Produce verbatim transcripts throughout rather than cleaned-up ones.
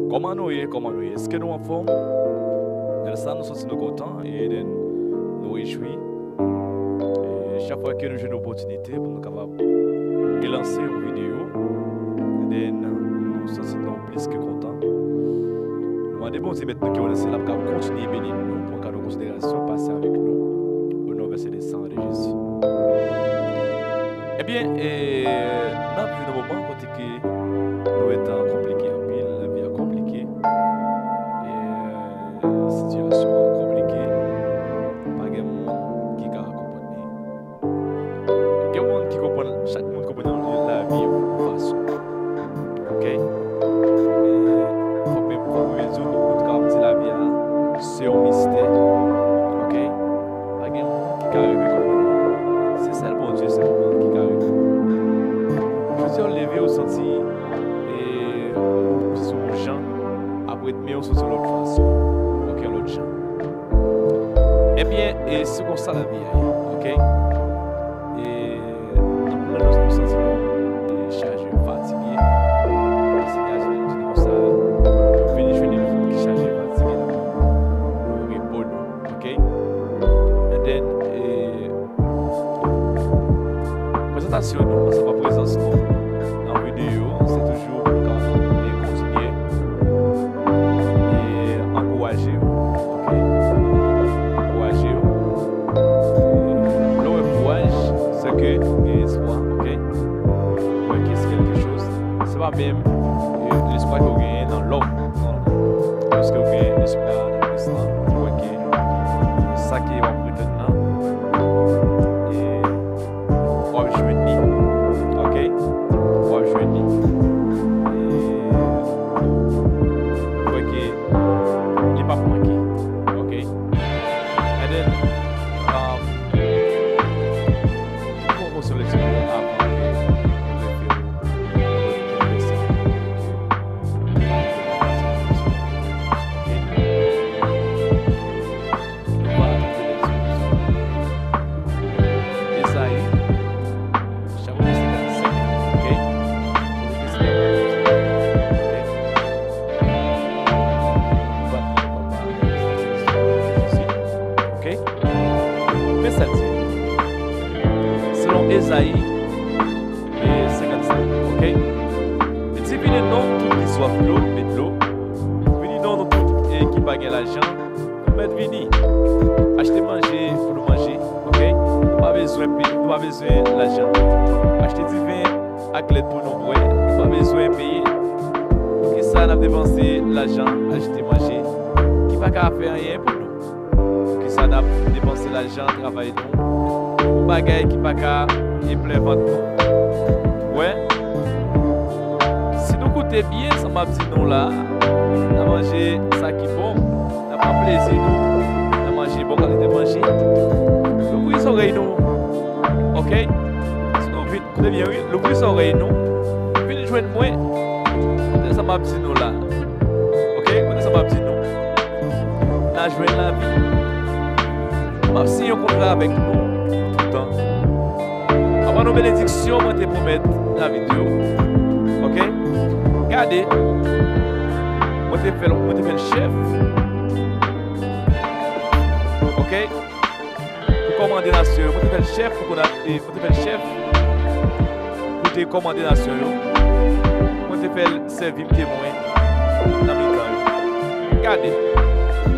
Kòman nou ye? Kòman nou ye? Èske nou anfòm? Lè sa, nou santi nou kontan e nou rejwi. E chak fwa ke nou jwenn opòtinite pou nou kapab relanse yon videyo, then nou santi nou plis ke kontan. Nou mande Bondye mèt nou ki yo nan syèl la pou kapab kontinye beni nou, pran kado konsiderasyon, pase avèk nou. O non vèse de san de Jezi. Ebyen, e, n ap viv nan moman kote ke nou wè tan an konplike anpil, lavi a konplike, e, sitiyasyon an konplike, pa gen moun ki ka konprann li. Gen moun ki konprann, chak moun konprann lavi yon fason. Ok? Men, fòk mwen, fòk mwen di w, nou, nou kapab di lavi a, se yon mistè. Ok? Pa gen moun ki ka rive konprann li. Se sèl Bondye sèlman ki ka rive konprann li. Jodi a, w leve, w santi, e, ou sou yon jan, apre demen, w sou yon lòt fason. Ok, yon lòt jan. Ebyen, e se konsa lavi a ye, ok? E, anpil nan nou, nou santi nou, e, chaje, fatige. Senyè a di nou konsa, vini jwenn li, nou ki chaje, fatige, nou repo nou, ok? And then, e, prezantasyon nou, ansanm ak prezans nou nan videyo, se toujou pou nou kapab kontinye e ankouraje yo, ok? Ankouraje yo. E lè w wè kouraj, se ke gen espwa, ok? Ou wè ke se kèlke choz, se pa menm, e, lespwa ke w genyen nan lòm, non. Lòske w gen lespwa nan Kris lan, ou wè ke sa ke w ap pretann nan, e, w ap jwenn li. Ok? W ap jwenn li. E, ou wè ke li p ap manke. Ok? And then, um, pou, pou sou leksyon avan ke nou te fè, nou te fè sa. Ok? Nou va twouve leksyon pou sa. Ezayi, chapit senkannsenk, ok? Senkannsenk, ok? Nou va li papa, ok? Men sa l di. Selon Ezayi, e senkannsenk, ok? Li di, vini non, tout ki swaf dlo, men dlo. Vini non, nou tout, e ki pa gen lajan, nou mèt vini. Achte manje pou nou manje, ok? Nou pa bezwen pe-, nou pa bezwen lajan. Achte diven ak lèt pou nou bwè, nou pa bezwen peye. Poukisa n ap depanse lajan achte manje ki pa ka fè anyen pou nou? Poukisa n ap depanse lajan travay nou pou bagay ki pa ka e plen vant nou? Wè, si nou koute byen sa m ap di nou la, n a manje sa ki bon, n a pran plezi nou, n a manje bon kalite manje. Louvri zòrèy nou, ok? Si nou vin, koute byen, wi, louvri zòrèy nou, vin jwenn mwen. Koute sa m ap di nou la, ok? Koute sa m ap di nou. N a jwenn lavi. M ap siyen yon kontra avèk nou pou toutan. M ap ban nou benediksyon mwen te pwomèt David yo. Ok? Gade, mwen te fè l, mwen te fè l chèf. Ok? Pou kòmande nasyon yo, mwen te fè l chèf pou kòmande, mwen te fè l chèf pou te kòmande nasyon yo. Mwen te fè l sèvi m temwen nan mitan yo. Gade,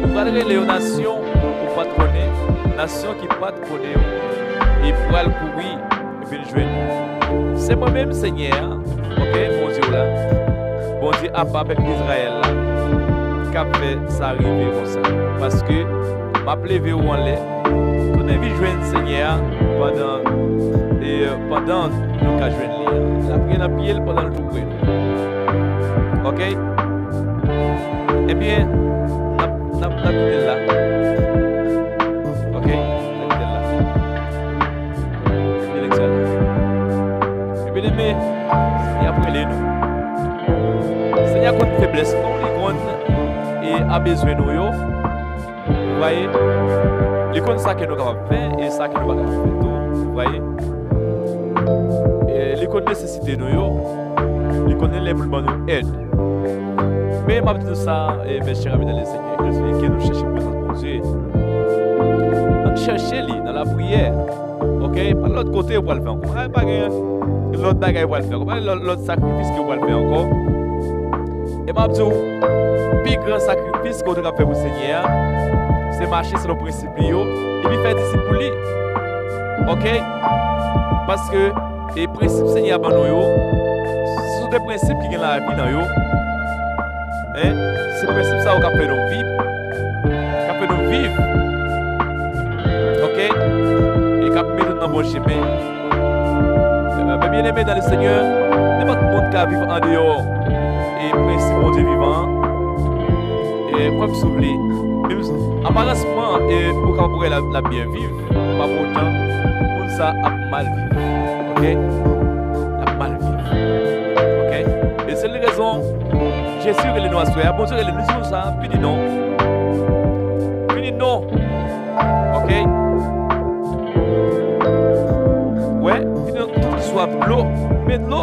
ou pral rele yo nasyon ou pa t konnen, nasyon ki pa t konnen yo, e pral kouri vin jwenn ou. Se mwen menm, Senyè a, ok, Bondye w la, Bondye apa pèp Izrayèl la, k ap fè sa rive konsa. Paske m ap leve w anlè, tounen vin jwenn Senyè a pandan, e, pandan nou ka jwenn li a. N ap gen nan pye l pandan l tou pre nou. Ok? Ebyen, n ap, n ap, n ap kite l la. Ok? N ap kite l la. Byen egzaltan. Ebyen, ebyen, Senyè ap rele nou. Senyè konn feblès nou, li konn, e, a bezwen nou yo. Ou vwaye? Li konn sa ke nou kapab fè e sa ke nou pa kapab fè tou. Ou vwaye? E li konn nesesite nou yo. Li konnen lè pou l ban nou èd. Men m ap di nou sa, e, mes chers amis dans le Seigneur, ke nou chèche prezans Bondye. Ann chèche li nan lapriyè. Ok? Pa lòt kote ou pral fè ankò. Pa, pa gen lòt bagay ou pral fè ankò. Pa gen lòt, lòt sakrifis ke ou pral fè ankò. E m ap di w, pi gran sakrifis ke w te ka fè pou Senyè a, se mache selon prensip li yo, epi fè disip pou li. Ok? Paske, e prensip Senyè a ban nou yo, se de prensip ki gen lavi nan yo. Hein? Se prensip sa yo k ap fè nou viv. K ap fè nou viv. Ok? E k ap mete nou nan bon chemen. E, mes bien-aimés dans le Seigneur, nenpòt moun ka viv andeyò e prensip Bondye vivan an. E, kwè m si w vle. Menm si, aparansman, e, ou kapab wè l ap, l ap byen viv. Men pa pou otan, moun sa ap mal viv. Ok? L ap mal viv. Ok? E se rezon Jezi rele nou aswè a. Bondye rele nou, li di nou sa, vini non. Vini non. Ok? Wè, vini non, tout ki swaf dlo, men dlo.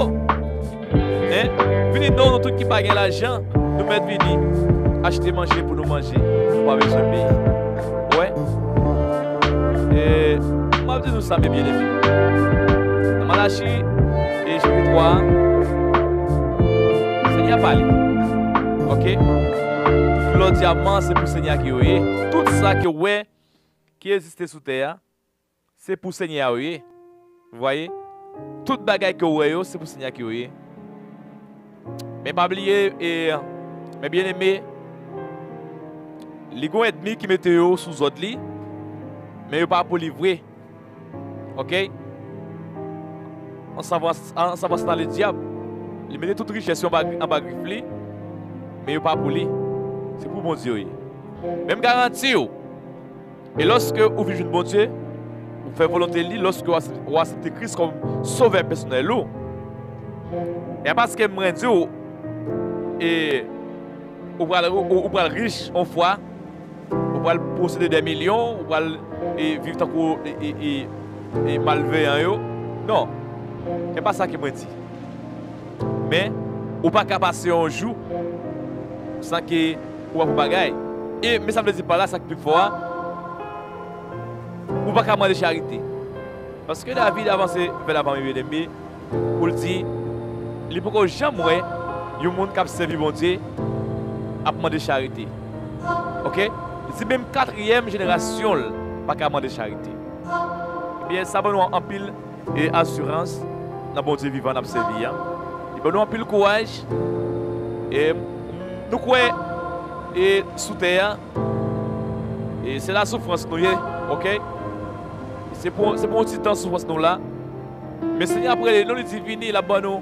Hein? Vini non, nou tout ki pa gen lajan, nou mèt vini achte manje pou nou manje. Nou pa bezwen peye. Wè? E, m ap di nou sa, mes bien-aimés. Nan Malachi, e, chapit twa a, Senyè a pale. Ok? Tout lò dyaman, se pou Senyè a ke yo ye. Tout sa ke w wè ki egziste sou tè a, se pou Senyè a yo ye. Vous voyez? Tout bagay ke w wè yo, se pou Senyè a ke yo ye. Men pa bliye, e, mes bien-aimés, li gon ènmi ki mete yo sou zòd li, men yo pa pou li vre. Ok? An savan, an savan Satan ledyab, li mete tout richès yo anba, anba grif li, men yo pa pou li. Se pou Bondye yo ye. Men m garanti w, e lòske ou vin jwenn Bondye, ou fè volonte li, lòske w aksep-, ou aksepte Kris kòm sovè pèsonèl ou, e a paske mwen di w, e ou pral, ou, ou pral rich yon fwa, ou pral posede dè milyon, ou pral, e, viv tankou, e, e, e, e malveyan yo. Non, e pa sa ke mwen di. Men, ou pa ka pase yon jou san ke ou pa pou bagay. E, men sa m vle di pa la, sa k pi fò a, ou pa ka mande charite. Paske David avanse vè lavan, mes bien-aimés, pou l di, li poko janm wè yon moun k ap sèvi Bondye ap mande charite. Ok? Li di menm katriyèm jenerasyon l pa ka mande charite. Ebyen, sa ban nou anpil e asirans nan Bondye vivan n ap sèvi a. Li ban nou anpil kouraj. E nou kwè e sou tè a, e se la soufrans nou ye, ok? Se pou, se pou yon ti tan soufrans nou la. Men Senyè ap rele nou, li di vini, l ap ban nou,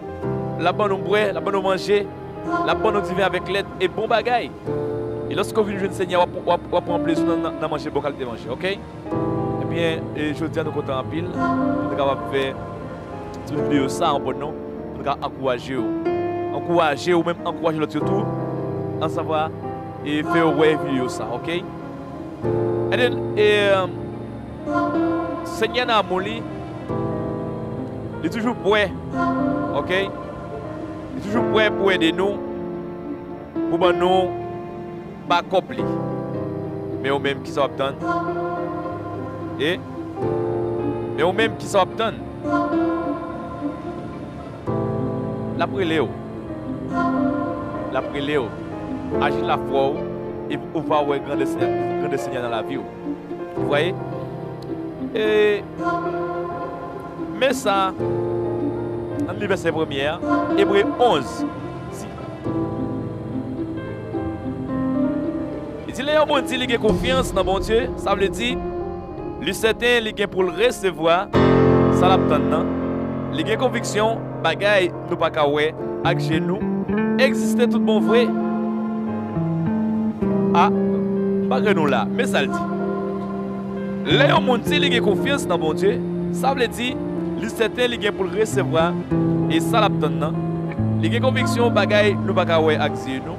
l ap ban nou bwè, l ap ban nou manje, l ap ban nou diven avèk lèt e bon bagay. E lòske w vin jwenn Senyè, w ap, w ap, w ap pran plezi nan, nan, nan manje bon kalite manje, ok? Ebyen, e jodi a nou kontan anpil pou nou kapab fè ti videyo sa an bon non, pou nou ka ankouraje w. Ankouraje w menm, ankouraje lòt yo tou, ansanm e fè yo wè videyo sa, ok? And then, e, Senyè nan amou li, li toujou prè, ok? Li toujou prè pou ede nou, pou ban nou bakòp li. Men ou menm, kisa w ap tann? E? Men ou menm, kisa w ap tann? L ap rele w. L ap rele w. Aji lafwa w, e ou va wè grandè Senyè, grandè Senyè nan lavi w. Vous voyez? E, men sa, ann li vèsè premye a, Ebre onz. Li di, lè yon moun di li gen konfyans nan Bondye, sa vle di, li sèten li gen pou l resevwa sa l ap tann nan. Li gen konviksyon bagay nou pa ka wè ak je nou egziste tout bon vre. A, m pa kre nou la, men sa l di. Lè yon moun di li gen konfyans nan Bondye, sa vle di, li sèten li gen pou l resevwa e sa l ap tann nan. Li gen konviksyon bagay nou pa ka wè ak zye nou.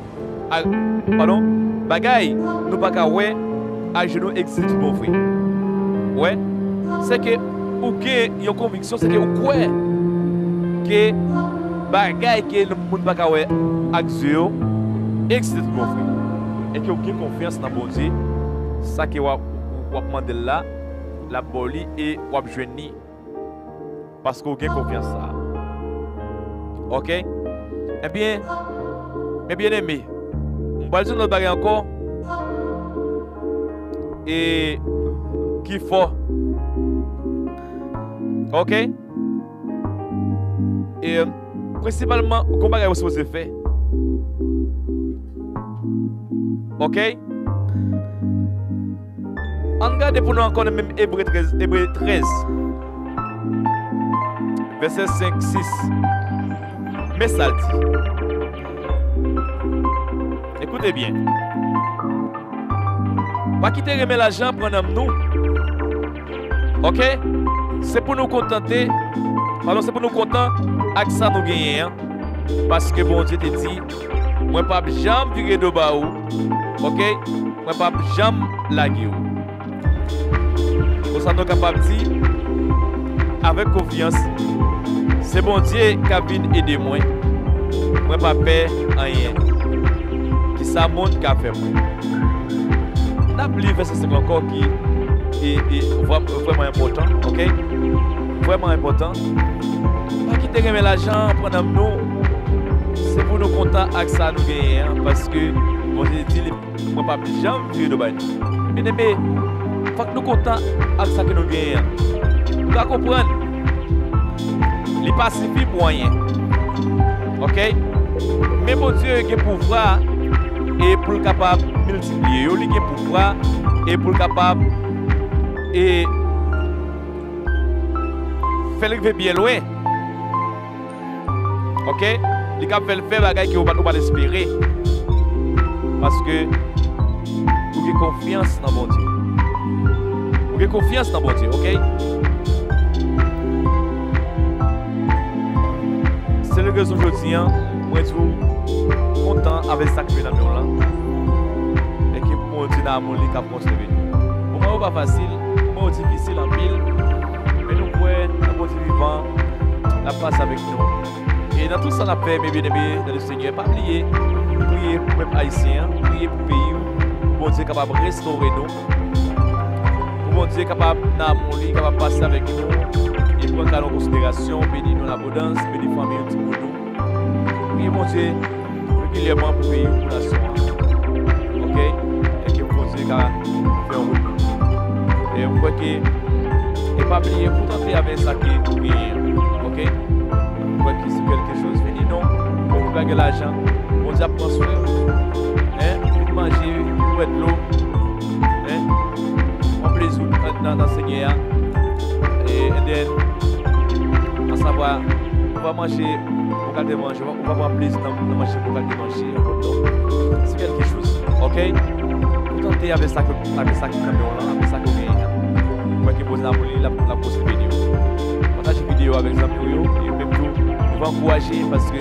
A, padon, bagay nou pa ka wè ak je nou egziste tout bon vre. Wè, se ke ou gen yon konviksyon, se ke ou kwè ke bagay ke moun pa ka wè ak zye yo, Egziste tout bon vre. E ke w gen konfyans nan Bondye, sa ke w ap, w ap mande l la, l ap ba w li e w ap jwenn li. Paske w gen konfyans sa a. Oke? Ebyen, men byeneme, m pral di yon lòt bagay ankò. E ki fò. Oke? E, prensipalman, gon bagay ou sipoze fè. Oke? Ann gade pou nou ankò nan menm Ebre trèz, Ebre trèz, vèsè senk, sis. Men sa l di. Ekoute byen. Pa kite renmen lajan pran nanm nou. Oke? Se pou nou kontante, padon, se pou nou kontan ak sa nou genyen an. Paske Bondye te di, mwen p ap janm vire do ba ou. Oke? Mwen p ap janm lage w. Konsa nou kapab di, avèk konfyans, se Bondye k ap vin ede mwen. Mwen pa pè anyen. Kisa moun ka fè mwen? N ap li vèsè senk la ankò ki e, e, vrè-, vrèman enpòtan, oke? Vrèman enpòtan. Pa kite renmen lajan pran nanm nou. Se pou nou kontan ak sa nou genyen an, paske Bondye di li, mwen p ap janm vire do bay nou. Byeneme, fòk nou kontan ak sa ke nou genyen an. Nou ka konprann, li pa sifi pou anyen. Oke? Men Bondye gen pouvwa e pou l kapab miltipliye yo, li gen pouvwa e pou l kapab e fè l rive byen lwen. Oke? Li kab fè l fè bagay ke ou pa, ou pa t espere. Paske ou gen konfyans nan Bondye. Ou gen konfyans nan Bondye, oke? Se le rezon jodi an, mwen di w kontan avèk sa k vin nan men w lan. E ke Bondye nan amou li k ap kontinye beni w. Moman yo pa fasil, moman yo difisil anpil, men nou kwè nan Bondye vivan, l ap pase avèk nou. E nan tout sa n ap fè, men byeneme nan le Senyè, pa bliye priye pou pèp ayisyen an, priye pou peyi w, pou Bondye kapab restore nou, pou Bondye kapab nan amou li, kapab pase avèk nou, e pran ka nou an konsiderasyon, beni nou an abondans, beni fanmi nou, timoun nou. Priye Bondye regilyèman pou peyi w, pou nasyon an. Oke? E ke Bondye ka fè yon wout pou nou. E m kwè ke, e pa bliye, kontante avèk sa ke ou genyen. Oke? M kwè ke si kèlke choz vini non, ou pa gen lajan, Bondye ap pran swen w. Hein? Vin manje, bwè dlo. Hein? Pran plezi w nan, nan Senyè a. E, and then, ansavwa, ou va manje, ou ka te manje, ou va pran plezi nan, nan manje pou kalite manje, yon lòt non. Se kèlke choz. Oke? Kontante avèk sa ke, avèk sa ki nan men w lan, avèk sa ke w genyen an. Mwen ke Bondye nan amou li, l ap, l ap kontinye beni w. Pataje videyo avèk zanmi w yo, e menm tou, nou va ankouraje, paske,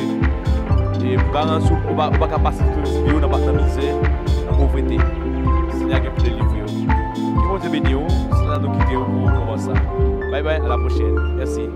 e, m garanti w, ou pa, ou pa ka pase tout vi w nan, nan mizè, nan povrete. Senyè a gen pou delivre w. Ke Bondye beni w, se la nou kite w pou moman sa. Bye bye, à la prochaine. Mèsi.